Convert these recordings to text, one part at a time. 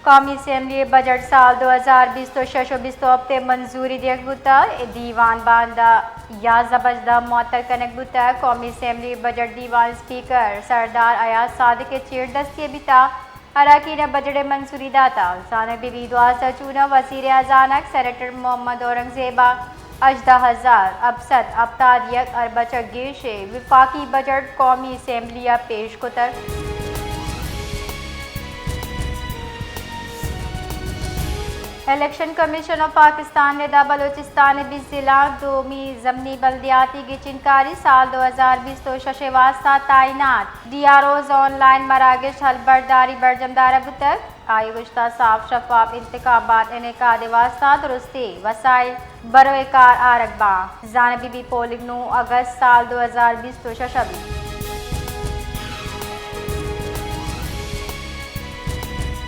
قومی اسمبلی ءِ بجٹ سال دو ہزار بیست ءُ شش ءُ بیست ءُ ہپت ءِ منظوری دیگ بوتگ۔ اے دیوان باندا یازدہ بجدا معطل کنگ بوتگ۔ قومی اسمبلی ءِ بجٹ دیوان اسپیکر سردار ایاز صادق ءِ چیردستی ءَ بیتگ۔ اراکین ءَ بجٹ ءِ منظوری داتگ۔ زانگ بہ بیت دوازدہ جون ءَ وزیر ہزانگ سینیٹر محمد اورنگزیب ءَ ہژدہ ہزار ہپت سد ہپتاد یک ارب ءَ چہ گیش ءِ وفاقی بجٹ قومی اسمبلی ءَ پیش کتگ۔ الیکشن کمیشن آف پاکستان ءِ ردا بلوچستان ءِ بیست ضلع دومی ضمنی بلدیاتی گچینکاری سال دو ہزار بیست ءُ شش ءِ واستہ تعینات۔ D R Os on line مراگش ہلبرداری برجم دارگ بوتگ۔ آئی ءَ گوشتگ صاف شفاف انتخابات انعقاد ءِ واستہ درستیں وسائل بروئے کار آرگ باں۔ زانگ بہ بیت پولنگ نو اگست سال دو ہزار بیست ءُ شش ءَ بیت۔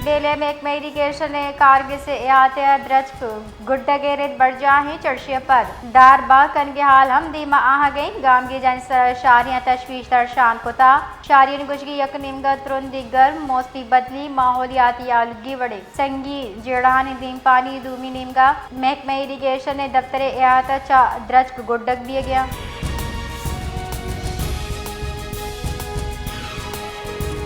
بیلے محکمہ ایریگیشن ءِ کارگس ءِ احاطہ ءَ درچک گڈگ ءِ رد برجاہ ایں، چرشی ءَ پد دار بہا کنگ ءِ ہال ہم دیما آہگ ءَ ایں۔ گامگیجانی سرا شہریاں تشویش درشان کتگ۔ شہریانی گوشگ ایں یک نیمگا ترندیں گرم موسمی بدلی، ماحولیاتی آلودگی وڑیں سنگین جیڑہانی دیمپانی، دومی نیمگا محکمہ ایریگیشن ءِ دپتر ءِ احاطہ چہ درچک گڈگ بیگ ءَ ایں۔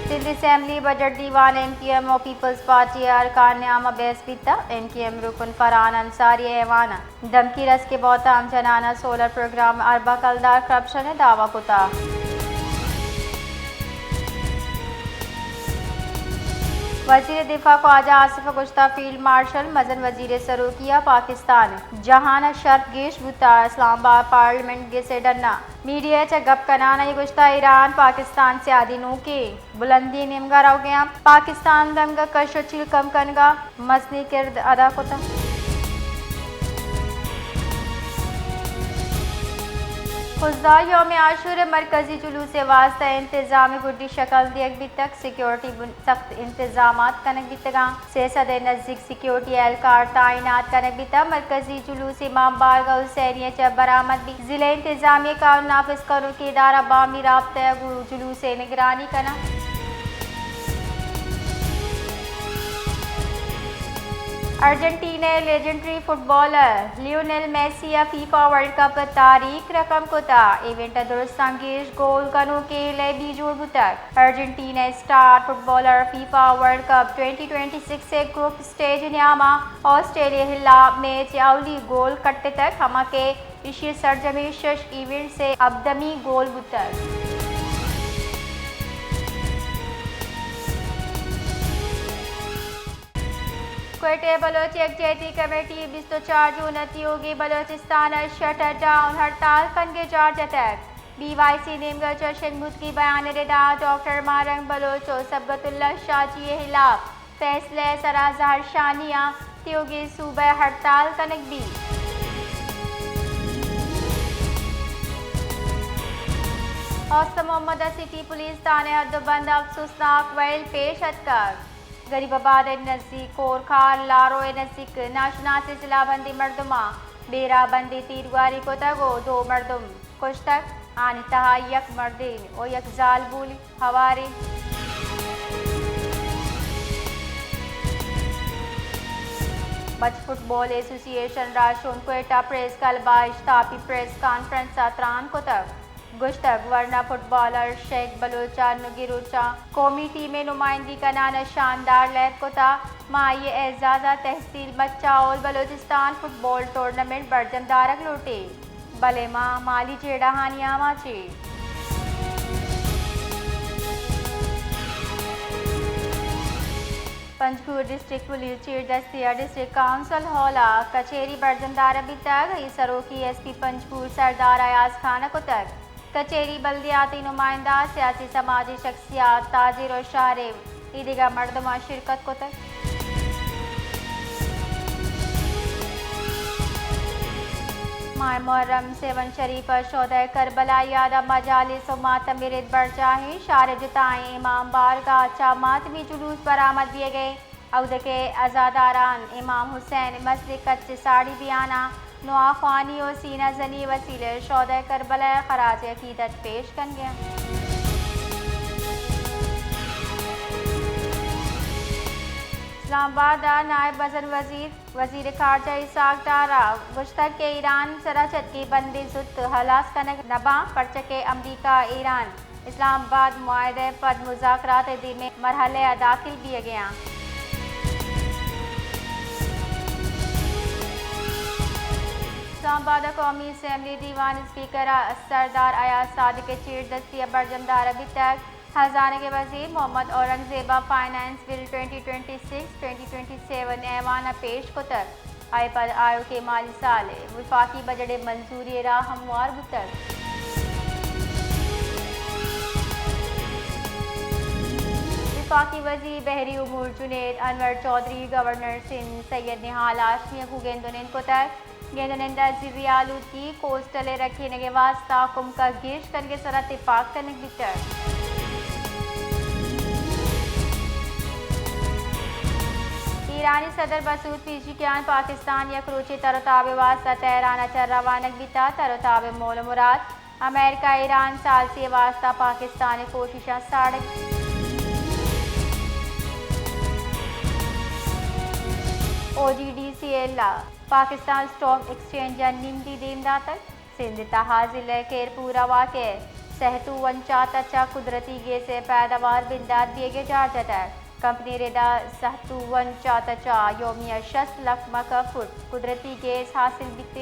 سندھ اسمبلی بجٹ دیوان ءَ ایم کیو ایم ءُ پیپلز پارٹی ءِ ارکان ءِ نیام ءَ بحث بیتگ۔ ایم کیو ایم رکن فرحان انصاری ءِ ایوان ءَ دھمکی رست کہ بہتام جنان ءَ سولر پروگرام ءَ ارباں کلدار کرپشن ءِ دعوی کتگ۔ وزیر دفاع خواجہ آصف ءَ گوشتگ فیلڈ مارشل مزن وزیر سروکی ءَ پاکستان جہان ءَ شرپ گیش بوتگ۔ اسلام آباد پارلیمنٹ گس ءِ ڈن ءَ میڈیا ءَ چہ گپ کنان ءَ آئی ءَ گوشتگ ایران پاکستان سیادی نوکیں بلندی ءِ نیمگا روگ ءَ ایں، پاکستان دمگ ءَ کش ءُ چیل کم کنگ ءَ مزنیں کرد ادا کتگ۔ خضدار یوم عاشور ءِ مرکزی جلوس ءِ واستہ انتظام گڈی شکل دیگ بیتگ، سیکورٹی بن-، سخت انتظامات کنگ بیتگ اَنت، سئے سد ءِ نزیک سیکورٹی اہلکار تعینات کنگ بیتگ۔ مرکزی جلوس امام بارگاہ حسینیہ ءَ چہ برآمد بیت۔ ضلع انتظامیہ ءِ قانون نافذ کنوکیں ادارہ باہمی رابطہ ءَ گوں جلوس ءِ نگرانی کناں۔ ارجنٹینا ءِ لیجنڈری فٹبالر لیونل میسی ءَ فیفا ورلڈ کپ ءِ تاریخ رقم کتگ۔ ایونٹ ءَ درستاں گیش گول کنوکیں لیبی جوڑ بوتگ۔ ارجنٹینا ءِ star footballer FIFA world cup twenty twenty six ءِ گروپ اسٹیج ءِ نیام ءَ آسٹریلیا ءِ ہلاپ میچ ءِ اولی گول کٹتگ، ہما کہ ایشی ءِ سرجمیں شش ایونٹس ءِ ہبدمی گول بوتگ۔ کوئٹہ ءِ بلوچ یکجہتی کمیٹی ءَ بیست ءُ چار جون ءَ تیوگیں بلوچستان ءَ شٹر ڈاؤن ہڑتال کنگ ءِ جار جتگ۔ بی وائی سی ءِ نیمگ ءَ چہ شنگ بوتگیں بیان ءِ ردا ڈاکٹر ماہ رنگ بلوچ ءُ صبغت اللہ شاہ جی ءِ ہلاپ فیصلہ ءِ سرا زہرشانی ءَ تیوگیں صوبہ ءَ ہڑتال کنگ بیت۔ اوست محمد ءَ سٹی پولیس تھانہ ءِ حد ءُ بند ءَ افسوسناک ویل پیش اتکگ۔ غریب آباد ءِ نزیک کورکھار لارو ءِ نزیک ناشناسیں سلاہ بندیں مردماں بیرہ بندی تیرگواری کتگ ءُ دو مردم کشتگ، آنی تہا یک مردین ءُ یک زالبولی ہوارے۔ بلوچ فٹبال ایسوسی ایشن ءِ راہشون کوئٹہ پریس کلب ءَ اشتاپی پریس کانفرنس ءَ تران کتگ۔ گوشتگ، ورنا فٹبالر شیخ بلوچ ءَ انوگیں روچاں قومی ٹیم ءِ نمائندگی کنان ءَ شاندار لیب کتگ۔ ما آئی ءِ اعزاز ءَ تحصیل مچا آل بلوچستان فٹبال ٹورنامنٹ برجم دارگ لوٹیں، بلے ما مالی جیڑہانی آماچ ایں۔ پنجگور ڈسٹرکٹ پولیس چیردستی ءَ ڈسٹرکٹ کونسل ہال ءَ کچہری برجم دارگ بیتگ۔ اے سروکی ایس پی پنجگور سردار ایاز خان ءَ کتگ۔ کچہری بلدیاتی نمائندہ، سیاسی سماجی شخصیات، تاجر ءُ شہر ءِ اے دگہ مردماں شرکت کتگ۔ ماہ محرم سیون شریف ءَ شہدائے کربلا ءِ یاد ءَ مجالس ءُ ماتم ءِ رد برجاہ ایں۔ شہر ءِ جتائیں امام بارگاہ ءَ چہ ماتمی جلوس برآمد بیگ ءَ ایں۔ اود ءَ کہ عزاداران امام حسین ءِ مزن کچ ءِ ساڑی بیان ءَ نواخوانی ءُ سینہ زنی ءِ وسیلہ ءَ شہدائے کربلا ءَ خراج عقیدت پیش کنگ ءَ اَنت۔ اسلام آباد ء نائب مزن وزیر وزیر خارجہ اسحاق ڈار ء گوشتگ کہ ایران سرا چٹکی بندی زوت ہلاس کنگ نہ باں، پرچہ کہ امریکہ ء ایران اسلام آباد معاہدہ ء پد مذاکرات ء دیمے مرحلہ ء داخل بیگ ء آں۔ اسلام آباد ء قومی اسمبلی دیوان اسپیکر ء سردار ایاز صادق ء چیردستی ء برجم دارگ بیتگ۔ ہزانگ ء وزیر محمد اورنگزیب ء finance bill twenty twenty six, twenty twenty seven ایوان ء پیش کتگ۔ آئی ء پد آیوکیں مالی سال ء وفاقی بجٹ ء منظوری ء راہ ہموار بوتگ۔ وفاقی وزیر بحری امور جنید انور چوہدری گورنر سندھ سید نہال ہاشمی ء گوں گند ء نند کتگ۔ گند ء نند ء زرعی آلودگی، کوسٹل ء رکھینگ ء واستہ کمک ء گیش کنگ ء سرا تپاک کنگ بیتگ۔ ایرانی صدر مسعود پیزشکیان پاکستان یک روچے تر و تاب ء واستہ تہران ء چہ روانگ بیتگ۔ تر و تاب ء مول ء مراد امریکہ ء ایران ثالثی ء واستہ پاکستان ء کوششاں ساڑگ۔ او جی ڈی سی ایل ء پاکستان اسٹاک ایکسچینج ء نمدی دیم داتگ۔ سندھ ء تہا ضلع خیرپور ء واقع سہتو ون چات ء چہ قدرتی گیس ء پیداوار بندات بیگ ء جار جتگ۔ کمپنی ء ردا سہتو ون چات ء چہ یومیہ شست لکھ مکہ فٹ قدرتی گیس حاصل بیت۔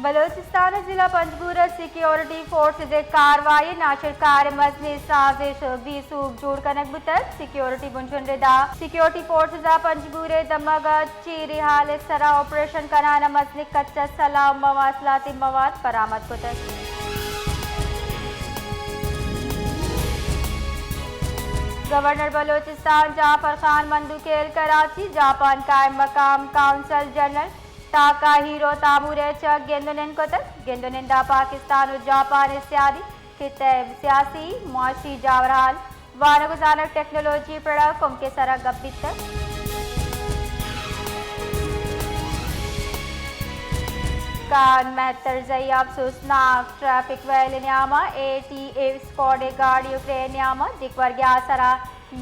بلوچستان ء ضلع پنجگور ء سیکیورٹی فورسز ء کاروائی، ناشرکار ء مزنیں سازش بے سوب جوڑ کنگ بوتگ۔ سیکیورٹی بنشن ردا سیکیورٹی فورسز ء پنجگور ء دمگ ء چیری ہال ء سرا آپریشن کنان ء مزنیں کچہ سلاہ ء مواصلاتی مواد برآمد کتگ۔ گورنر بلوچستان جعفر خان مندوخیل کراچی، جاپان قائم مقام قونصل جنرل تاکاہیرو تامورا چہ گند ء نند کتگ۔ گند ء نندا پاکستان و جاپان ء سیادی، خطہ ء سیاسی، معاشی جاورحال، وانگ و زانگ، ٹیکنالوجی پڑ ء کمک ء سرا گپ بیتگ۔ کان مہترزئی افسوسناک، ٹریفک ویل ء نیاما اے ٹی اے اسکواڈ ء گاڑی و کرین نیاما دگہ ورگے آسرا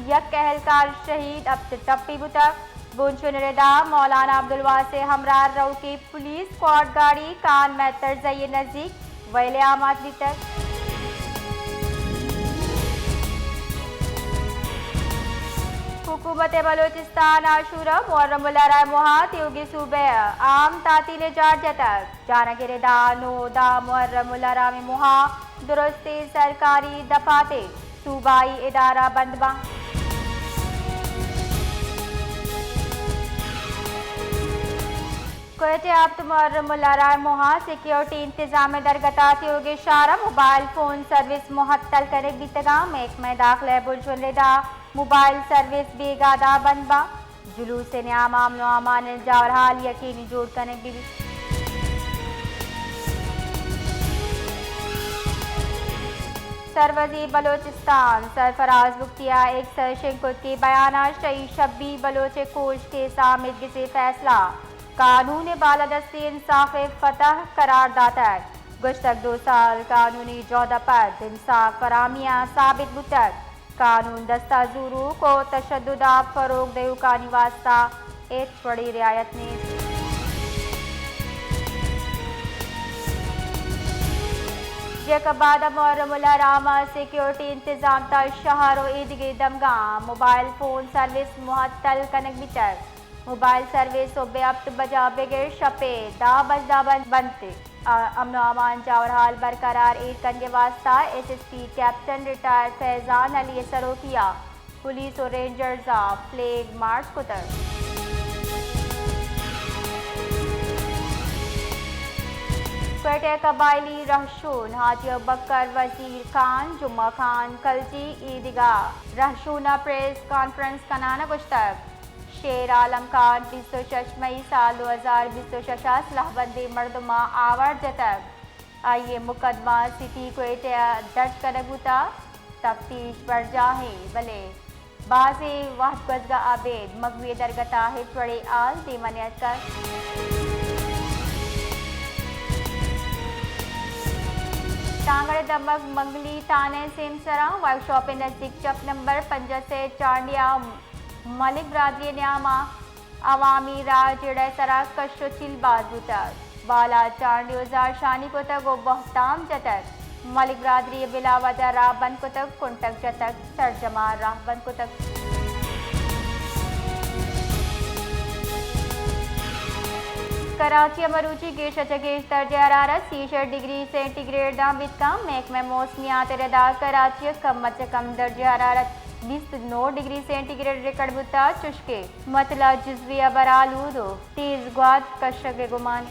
یک اہلکار شہید، ہپت ٹپی بوتگ۔ بنشون ردا مولانا عبدالواسع ہمراہ روکی پولیس اسکواڈ گاڑی کان مہترزئی نزیک ویل آماد بیتگ۔ حکومت بلوچستان عاشورہ محرم الحرام موہا تیوگی صوبہ عام تعطیل جار جتگ۔ جانگے ردا نو دہ محرم الحرام موہا درستیں سرکاری دفاتر، صوبائی ادارہ بند باں۔ کوئٹہ ء ہپت محرم الحرام موہا سیکیورٹی انتظام ء درگتا تیوگیں شہر ء موبائل فون سروس معطل کنگ بیتگاں۔ محکمہ داخلہ ء بنشون ردا موبائل سروس بیگاہ داں بند باں۔ جلوس ء نیام ء امن و امان ء جاورحال یقینی جوڑ کنگ بہ بیت۔ سروزیر بلوچستان سرفراز بگٹی ء ایکس ء شنگ کت کہ بیان ء شہید شبیر بلوچ ء کوش کیس ء آمید گسے فیصلہ قانون ء بالادستی انصاف ء فتح قرار داتگ۔ گوشتگ دو سال قانونی جہد ء پد انصاف فراہمی ء ثابت بوتگ۔ قانون دست ء زوروک و تشدد ء فروغ دئیوکانی واستہ ہچ وڑیں رعایت نیست۔ جیکب آباد ء محرم الحرام ء سیکیورٹی انتظام تاں شہر و ایدگہ دمگاں موبائل فون سروس معطل کنگ بیتگ۔ موبائل سروس صبح ہپت بجا بگر شپ ء دہ بج داں بند بنت۔ ء امن و امان جاورحال برقرار ایر کنگ ء واستہ S S P captain retired Faizan Ali ء سروکی ء پولیس و رینجرز ء فلیگ مارچ کتگ۔ کوئٹہ ء قبائلی رہشون حاجی ابوبکر، وزیر خان، جمعہ خان کلجی، ایدگہ رہشوناں پریس کانفرنس کنان ء گوشتگ۔ شیر عالم خان بیست و شش مئی سال دو ہزار بیست و شش ء سلاہ بندیں مردماں آوار جتگ۔ آئی ء مقدمہ سٹی کوئٹہ ء درج کنگ بوتگ، تفتیش برجاہ انت، بلے بازیں وھد گوزگ ء ابید مگوی ء درگت ء ہچ وڑیں ہال دیم ء نیاتکگ۔ کانگڑ ءِ دمگ منگلی تھانہ ءِ سیمسر ءَ ورکشاپ ءِ نزیک چپ نمبر پنجاہ سے چانڈی ءَ ملک برادری ءِ نیام ءَ عوامی راہ جیڑہ ءِ سرا کش ءُ چیل باز بوتگ۔ بالاچ چانڈیوز ءَ شانی کتگ ءُ بہتام جتگ۔ ملک برادری ءِ بلاوجہ راہ بند کتگ، کنٹگ جتگ، سرجم ءَ راہ بند کتگ۔ کراچی ءَ مروچی گیش ءَ چہ گیش درجہ حرارت سی شش ڈگری سینٹی گریڈ داں بیت کنت۔ محکمہ موسمیات ءِ ردا کراچی ءَ کم ءَ چہ کم درجہ حرارت بیست نو ڈگری سینٹی گریڈ ریکارڈ بوتگ، چوشکہ متل ءَ جزوی ابر آلود ءُ تیز گوات کشگ ءِ گمان۔